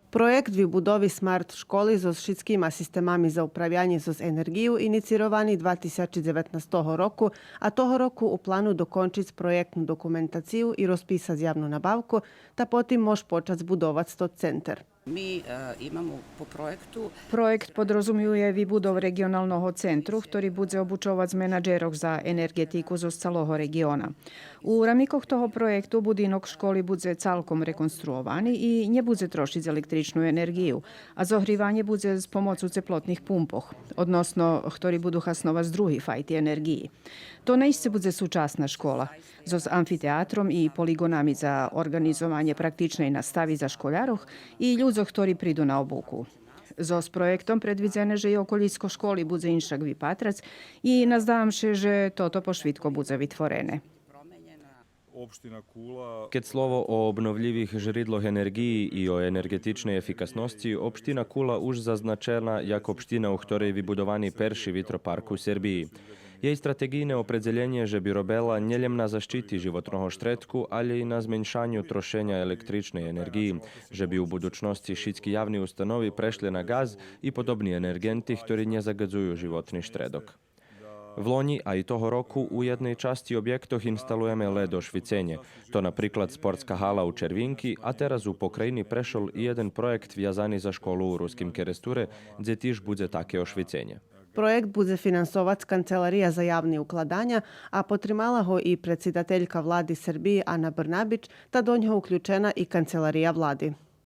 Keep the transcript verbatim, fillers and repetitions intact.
Проєкт вибудови смарт школи зоз шицкима системами за управянє зоз енерґию инициировани два тисячи дзеветнастого року, а того року у плану докончиц проєктну документацию и розписац явну набавку, та потим мож почац будовац тот центер. Ми е, имамо по проєкту Проєкт подрозумює вибудов реґионалного центру, хтори будзе обучовац менаджерох за енерґетику зоз цалого реґиона. У рамикох того проєкту будинок школи будзе цалком реконструовани и нє будзе трошиц електричну енерґию, а зогриванє будзе з помоцу цеплотних пумпох, односно хтори буду хасновац други файти енерґиї. То наисце будзе сучасна школа зоз амфитеатром и полиґонами за орґанизованє практичней настави за школярох и людзох хтори приду на обуку. Зоз проєктом предвидзене же и околїско школи будзе иншак випатрац и наздавам ше же тото пошвидко будзе витворене. Кед слово о обновлївих жридлох енерґиї и о енерґетичней ефикасносци, општина Кула уж зазначена як општина у хторей вибудовани перши витропарк у Сербиї. Єй стратеґийне опредзелєнє же би робела нє лєм на защити животного штредку, алє и на зменшаню трошеня електричней енерґиї, же би у будучносци шицки явни установи прешлє на ґаз и подобни енерґенти хтори нє загадзую животни штредок. Влонї, а и того року, у єдней часци обєктох инсталуєме лед ошвиценє. То, наприклад, спортска гала у Червинки, а тераз у Покраїни прешол и єден проєкт вязани за школу у Руским Керестуре, дзе тиж будзе таке ошвиценє. Проєкт будзе финансовац Канцелария за явни укладаня, а потримала го и предсидателька Влади Сербиї Ана Брнабич, та до нього уключена и Канцелария Влади.